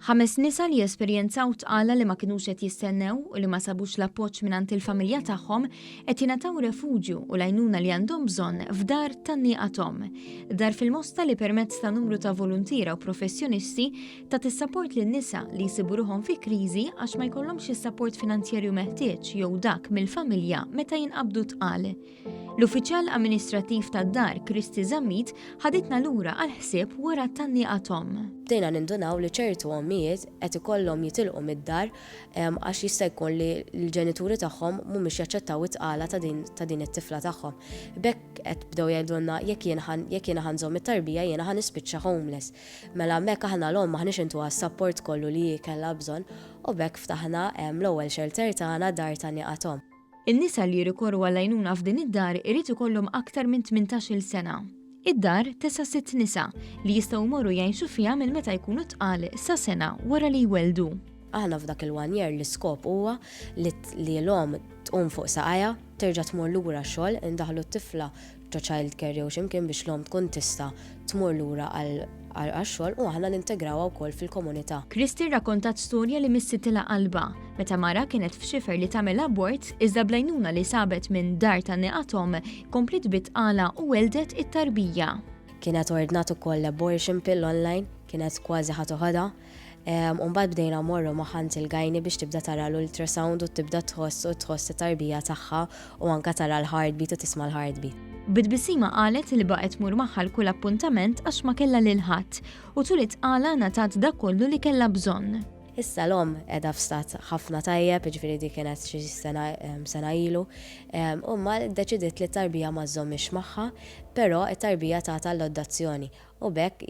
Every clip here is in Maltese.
Ħames nisa li esperjenzaw tqala li ma kinux qed jistennew u li ma sabux l-appoġġ mingħand il-familja tagħhom qed jingħataw refuġju u l-għajnuna li għandhom bżonn f'dar tan-Nieqa Tom. Dar fil-Mosta li permezz ta' numru ta' voluntiera u professjonisti tagħti s-sapport lin-nisa li jsibu ruħhom fi kriżi għax ma jkollhomx is-sapport finanzjarju meħtieġ jew dak mill-familja meta jinqabdu tqal. L-Uffiċjal Amministrattiv tad-Dar, Kristy Zammit, ħaditna lura għall-ħsieb wara t-tgħanniqa t'omm. Bdejna nindunaw li ċertu ommijiet qed ikollhom jitilqu mid-dar għax jista' jkun li l-ġenituri tagħhom mhumiex jaċċettaw it-tqala ta' din ta' din it-tifla tagħhom. B'hekk qed bdew jgħidulna jekk jien ħa jekk jiena ħa nżomm it-tarbija jiena ħa nispiċċa homeless. Mela hemmhekk aħna l-omm m'aħniex intuha s-sapport kollu li hi kellha bżonn u b'hekk ftaħna l-ewwel shelter tagħna Dar Tgħanniqa T'Omm. In-nisa li jirrikorru għall-għajnuna f'din id-dar irid ikollhom aktar minn 18-il sena. Id-dar tesa' sitt nisa li jistgħu jmorru jgħixu fiha minn meta jkunu tqal sa sena wara li jwelldu. Aħna f'dak il-one year l-iskop huwa li li l-omm tqum fuq saqajha, terġa' tmur lura x-xogħol, indaħħlu t-tifla ġo child care jew xi mkien biex l-omm tkun tista' tmur lura għal għax-xogħol u aħna nintegrawha wkoll fil-komunità. Christy rrakkontat storja li missitilha qalbha, meta mara kienet f'xifer li tagħmel abort iżda bl-għajnuna li sabet minn Dar Tgħanniqa T'Omm kompliet bit-tqala u welldet it-tarbija. Kienet ordnat ukoll abortion pill online, kienet kważi ħa toħodha. U mbagħad bdejna mmorru magħha għand il-gynae biex tibda tara l-ultrasound u tibda tħoss u tħoss it-tarbija tagħha u anke tara l-heartbeat u tisma' l-heartbeat. Bi tbissima qalet li baqgħet tmur magħha għal kull appuntament għax ma kellha lil ħadd u tul it-tqala ngħatat dak kollu li kellha bżonn. Issa l-omm qiegħda f'stat ħafna tajjeb, jiġifieri dik kienet xi sena sena ilu, u imma ddeċidiet li t-tarbija ma żżommhiex magħha, però t-tarbija tatha l-adozzjoni U b'hekk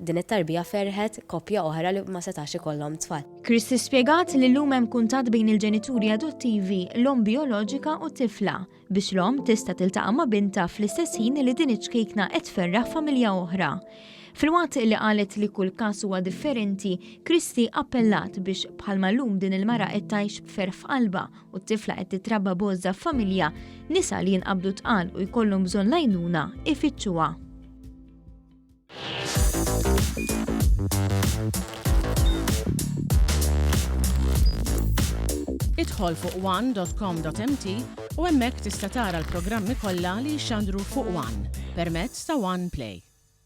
din it-tarbija ferħet koppja oħra li ma setax ikollhom tfal. Christie spjegat li llum hemm kuntatt bejn il-ġenituri adottivi, l-omm bijoloġika u t-tifla, biex l-omm tista' tiltaqa' ma' bintha fl-istess ħin li din iċ-ċkejkna qed tferraħ familja oħra. Filwaqt li qalet li kull każ huwa differenti, Christie appellat biex bħalma llum din il-mara qed tgħix b'ferħ f'qalbha u t-tifla qed titrabba b'għożża f'familja, nisa li jinqabdu tqal u jkollhom bżonn l-għajnuna ifittxuha. Idħol fuq one.com.mt u hemmhekk tista' tara l-programmi kollha li jixxandru fuq One permezz ta' One Play.